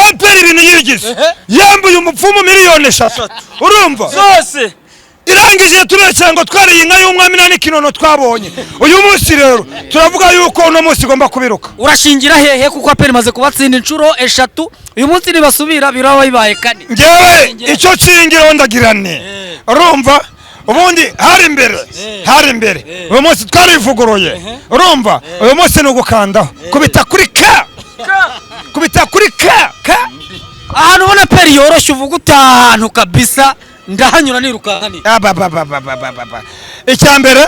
APR ibintu yigize, yambuye umupfumu miliyoni 3, urumva? Zose. Irangije tubeshya ngo twariye inka y'umwami, nta n'ikinono twabonye. Uyu munsi rero turavuga yuko uno munsi igomba kubiruka. Urashingira hehe? Kuko APR imaze kubatsinda inshuro eshatu, uyu munsi nibasubira biraba bibaye kane. Ngewe icyo nshingiraho, ndagira nti, urumva, ubundi hari imbere, uyu munsi twarivuguruye, urumva, uyu munsi ni ugukandaho, kubita kuri ka, kubita kuri ka ka. Ahantu ubona APR yoroshye, uvuga uti ahantu kabisa ndahanyura nirukanka ni Ababababababa. Icya mbere,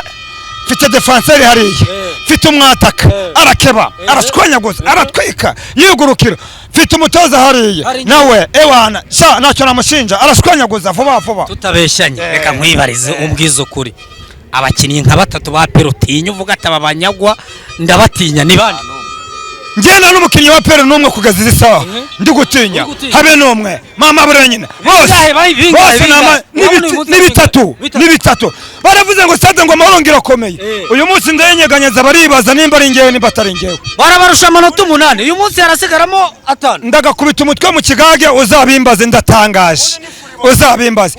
mfite défenseur hariya, mfite umwataka, arakeba, arashwanyaguza, aratwika, yigurukira. Mfite umutoza hariya. Hari. Nawe ewana sha, ntacyo namushinja, arashwanyaguza vuba vuba. Tutabeshyanye, reka nkwibarize, umbwize ukuri, abakinnyi nka batatu ba APR utinya, uvuga ati aba banyagwa ndabatinya, ni bande? Ngenda n'umukinnyi wa APR n'umwe kugeza izi saha ndi gutinya? Uri gutinya? Habe n'umwe, mama buriya nyine bose. Bingahe, bingahe, Bose ni bingahe? Urabona uyu munsi ni bitatu. Bitatu. Ni bitatu. Baravuze ngo stade ngo Amahoro ngo irakomeye. Uyu munsi ndayinyeganyeza, baribaza nimba ari ngewe, nimba atari ngewe. Barabarusha amanota 8, uyu munsi harasigaramo 5. Ndagakubita umutwe mu kigage, uzabimbaze, ndatangaje, uzabimbaze.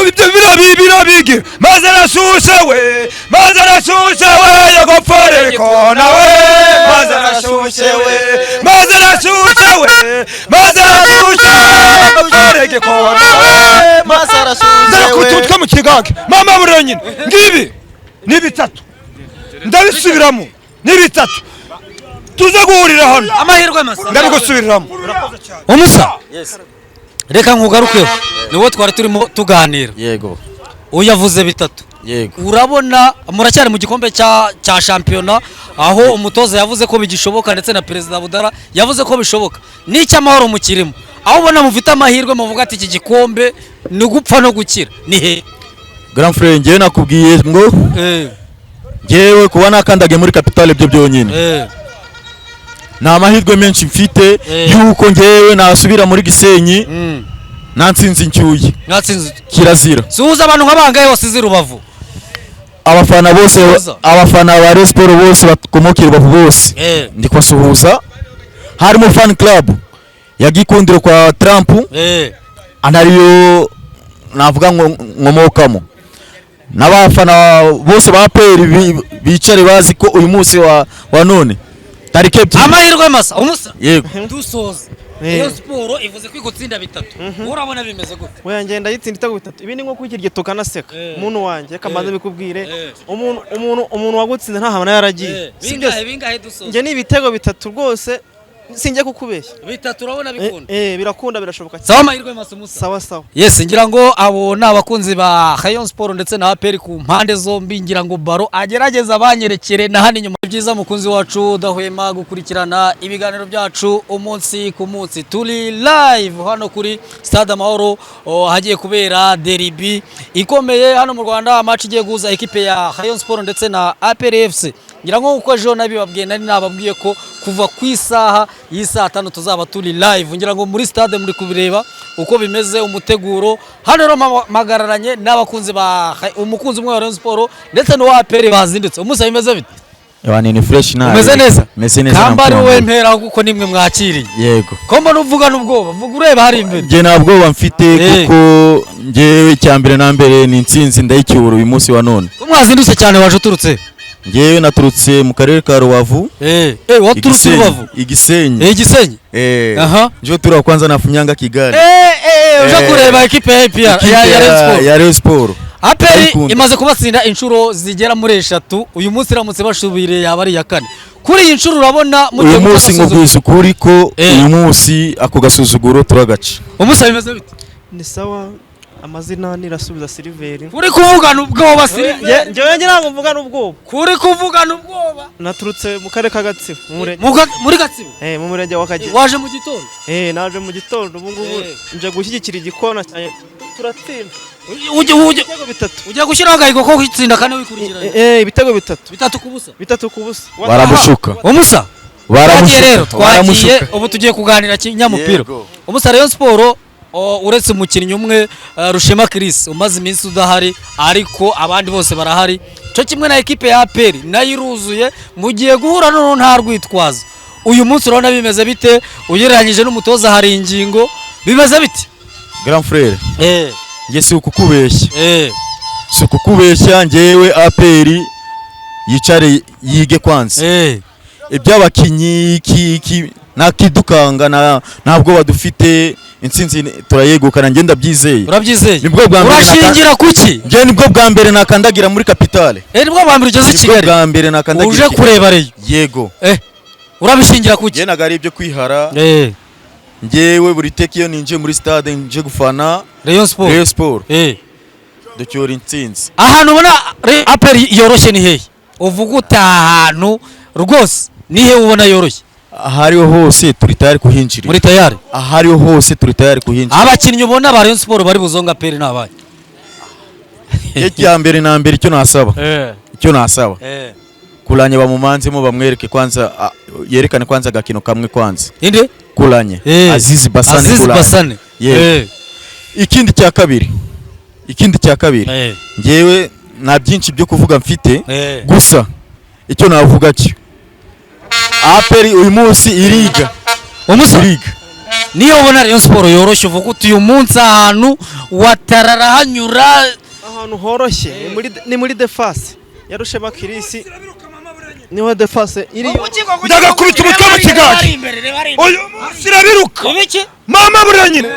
Ibyo biriya bigira maze arashushe we, maze arashushe we, yagopfore kona we, maze arashushe we, maze arashushe we, maze arashushe, yagopfore kona we. Maze arashyushye. Ndagakubita umutwe mu kigage, mama buriya nyine. Ngibi ni bitatu, ndabisubiramo, ni bitatu tuze guhurira hano. Amahirwe masa. Ndabigusubiriramo. Umusa, reka nkugarukeho, niwo twari turimo tuganira. Yego. Uyu yavuze bitatu. Yego. Urabona muracyari mu gikombe cya shampiyona, aho umutoza yavuze ko bigishoboka, ndetse na perezida Budara yavuze ko bishoboka, n'icy'Amahoro mukirimo. Aho ubona mufite amahirwe, muvuga ati iki gikombe ni gupfa no gukira, ni he? Grand frère, njyewe nakubwiye ngo njyewe kuba nakandagiye muri capitale byo byonyine ni amahirwe menshi mfite yuko njyewe nasubira muri Gisenyi nta nsinzi ncyuye. Mwatsinze. Kirazira. Suhuza abantu nka bangahe wasize i Rubavu? Abafana bose. Suhuza. Abafana ba Rayon Sport bose bakomoka i Rubavu bose ndi kubasuhuza, harimo fan club ya Gikundiro kwa Trump, anariyo navuga ngo nkomokamo, n'abafana bose ba APR bicare bazi ko uyu munsi wa none tariki 2. Amahirwe masa, umusa. Yego. Dusoza, Rayon Sport ivuze ko igutsinda bitatu, urabona bimeze gute? Oya, ngenda yitsinda ibitego bitatu. Ibi ni nko kwikirya tukanaseka. Umuntu wanjye, reka mbanze bikubwire. Umuntu wagutsinze nta hantu yaragiye. Si Bingahe? byose. Bingahe, dusoza? Njye ni ibitego bitatu rwose, sinjya kukubeshya. Bitatu, urabona bikunda? Birakunda, birashoboka cyane. Sawa, amahirwe masa, umusa. Sawa sawa. Yes, ngira ngo abo ni abakunzi ba Rayon Sport ndetse na APR ku mpande zombi. Ngira ngo baro agerageza banyerekere na hano inyuma. Byiza, mukunzi wacu udahwema gukurikirana ibiganiro byacu umunsi ku munsi, turi live hano kuri Stade Amahoro, hagiye kubera derby ikomeye hano mu Rwanda, match igiye guhuza ekipe ya Rayon Sport ndetse na APR FC. Ngira ngo uko ejo nabibabwiye, nari nababwiye ko kuva ku isaha y'isaa 5 tuzaba turi live. Ngira ngo muri stade muri kubireba uko bimeze, umuteguro hano. Rero mpagararanye n'abakunzi ba umukunzi umwe wa Rayon Sport ndetse n'uwa APR bazindutse. Umusa, bimeze bite? Ewa, ni fresh nawe. Umeze neza? Meze neza. Kamba ari na wowe mpera, kuko nimwe mwakiriye. Yego. Ko mbona uvuga n'ubwoba, vuga ureba hari imbere. Njye nta bwoba mfite, kuko njyewe icya mbere na mbere ni intsinzi, ndayicyura uyu munsi wa none. Ko mwazindutse cyane, waje uturutse? Njyewe naturutse mu karere ka Rubavu. Waturutse Igisenyi. Rubavu? Igisenyi. Igisenyi. Eh. Aha. Njo tura kwanza nafunyanga Kigali. Uje kureba ekipe ya APR Ikipe ya Rayon Sport. Ya Rayon Sport. APR Ndayikunda. imaze kubatsinda inshuro zigera muri eshatu, uyu munsi iramutse bashubiriye yaba ari iya kane. Kuri iyi nshuro urabona mugiye Uyu guca munsi agasuzuguro? nkubwiza ukuri ko uyu munsi ako gasuzuguro turagaca. Umusa, bimeze bite? Ni sawa, amazina nirasubiza Siliveri. Kuri kuvugana ubwoba, Silver. Njyewe ngira ngo mvugane ubwoba. Kuri kuvugana ubwoba. Naturutse mu karere ka Gatsibo, mu murenge Muri Gatsibo? Mu murenge wa Kagera. Waje mu gitondo? Naje mu gitondo, ubu ngubu nje gushyigikira igikona cyanjye, turatsinda. Ujye Ibitego bitatu. Ugiye gushyiraho agahigo ko gutsinda kane wikurikiranya? Ibitego bitatu. 3-0? 3-0. Baramushuka. Umusa, twagiye Baramushuka. rero, twagiye. Baramushuka. Ubu tugiye kuganira kinyamupira. Yego. Umusa, Rayon Sport, uretse umukinnyi umwe, Rushema Chris umaze iminsi udahari, ariko abandi bose barahari, cyo kimwe na ekipe ya APR nayo iruzuye. Mugiye guhura noneho nta rwitwazo. Uyu munsi urabona bimeze bite ugereranyije n'umutoza? Hari ingingo, bimeze bite? Grand frère, njye si ukukubeshya, si ukukubeshya, njyewe APR yicare yige kwanza iby'abakinyi iki iki ntakidukanga, ntabwo badufite. Intsinzi turayegukana, njye ndabyizeye. Urabyizeye? Nibwo bwa mbere Urashingira kuki? Njye nibwo bwa mbere nakandagira muri capitale. Nibwo bwa mbere ugeze i Nibwo Kigali? bwa mbere nakandagira Uje i Kigali. kureba Rayon? Yego. Urabishingira kuki? Njye ntabwo ari ibyo kwihara. Njyewe buri teka iyo ninjiye muri stade nje gufana Rayon Sport. Rayon Sport, ducyura intsinzi. Ahantu ubona APR yoroshye ni hehe? Uvuga uti ahantu rwose ni hehe ubona yoroshye? Ahariho hose turi tayari kuhinjirira. Muri tayari? Ahariho hose turi tayari kuhinjira. Abakinnyi ubona ba Rayon Sport bari buzonga APR ni abahe? Icya mbere na mbere, icyo nasaba, Kuranye bamumanzemo, bamwereke kwanza, yerekane kwanza agakino kamwe kwanza. Inde? Kuranye. Azizi Basane. Azizi Kuranye. Basane. Yego. Ikindi cya kabiri, njyewe nta byinshi byo kuvuga mfite. Gusa icyo navuga cyo, APR uyu munsi iriga. Umusa. Iriga. Niyo ubona Rayon Sport yoroshye, uvuga uti uyu munsi ahantu watararahanyura? Ahantu horoshye ni muri défense ya Rushema Kirisi, niho défense iri. Ndagakubita umutwe mu kigage, uyu munsi irabiruka. Ibiki? Mama buriya nyine.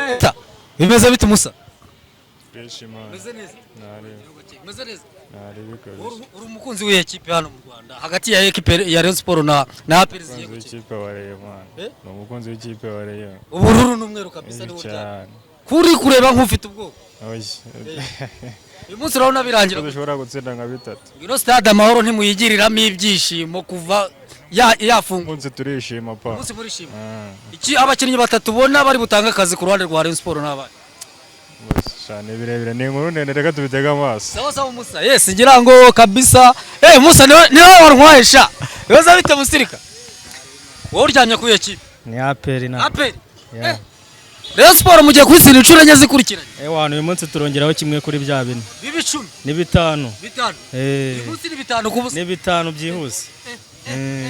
Bimeze bite, Musa? Fresh man. Meze neza? Nari Meze neza? Nari bikoze. Uri umukunzi w'iyi ekipe hano mu Rwanda, hagati ya ekipe ya Rayon Sport na APR zigiye Umukunzi gukina? w'ikipe wa Rayon man. Eh? Ni umukunzi w'ikipe wa Rayon. Ubururu n'umweru kabisa niwo cyane. Cyane. Kuri kureba nk'ufite ubwoba. Oya. Uyu munsi urabona birangira? Dushobora gutsinda nka bitatu. Ino stade Amahoro ntimuyigiriramo ibyishimo kuva yafunguye? Umunsi turishima pa. Umunsi murishima. Ah, Iki, abakinnyi batatu ubona bari butange akazi ku ruhande rwa Rayon Sport n'abaye? Cyane birebire, ni inkuru ndende, reka tubitege amaso. Sawa sawa, Musa. Yes, ngira ngo kabisa, Musa niwe wantwaye sha. Bibaza bite, musirika? Wowe uryamye kuri iyo kipe? Ni APR na APR? Yeah. Rayon Sport mugiye kuyitsinda inshuro enye zikurikiranye? Ewana, uyu munsi turongeraho kimwe kuri bya bine. Biba 10? Ni bitanu. Bitanu? Eh. Uyu munsi ni 5-0? Ni bitanu byihuse.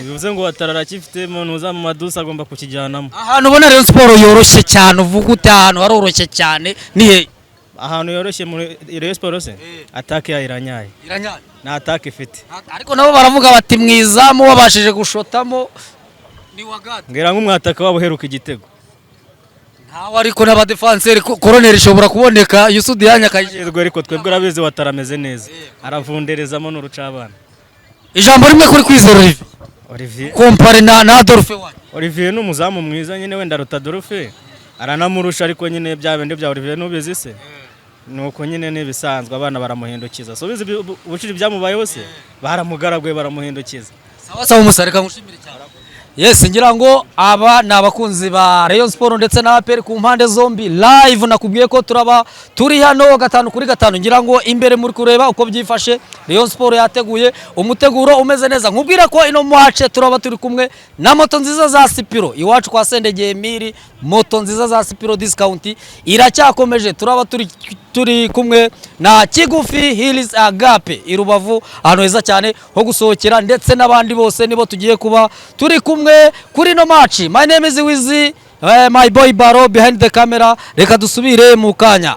Bivuze ngo watarara akifite mu ntuza mu madusa agomba kukijyanamo. Ahantu ubona Rayon Sport yoroshye cyane, uvuga uti ahantu haroroshye cyane ni hehe? Ahantu yoroshye muri Rayon Sport se, attaque yayo iranyaye. Iranyaye? Nta attaque ifite. Ariko nabo baravuga bati mu izamu wabashije gushotamo ni wagati. Mbwira nk'umwataka wabo uheruka igitego. Ntawe, ariko n'abadefanseri, koroneri ishobora kuboneka, Yusu Dianya akayigira. Yego, ariko twebwe urabizi watara ameze neza, aravunderezamo n'urucabana. Ijambo rimwe kuri Kwizera Olivier? Olivier. Compare na Adolphe wanyu. Olivier ni umuzamu mwiza nyine, wenda aruta Adolphe, aranamurusha, ariko nyine bya bindi bya Olivier nubizi se, nuko nyine n'ibisanzwe abana baramuhindukiza, so ubizi ubuciri byamubayeho se, baramugaraguye baramuhindukiza. Sawa sawa, umusare, reka ngushimire cyane. Yes, ngira ngo aba ni abakunzi ba Rayon Sport ndetse na APR ku mpande zombi. Live nakubwiye ko turaba turi hano gatanu kuri gatanu. Ngira ngo imbere muri kureba uko byifashe, Rayon Sport yateguye, umuteguro umeze neza. Nkubwira ko ino match turaba turi kumwe na moto nziza za Sipiro iwacu kwa Sendegeye Emile. Moto nziza za Sipiro, discount iracyakomeje. Turaba turi kumwe na Kigufi Hills Agape i Rubavu, ahantu heza cyane ho gusohokera, ndetse n'abandi bose nibo tugiye kuba turi kumwe kuri ino match. My name is Wizi, my boy Baro behind the camera. Reka dusubire mu kanya.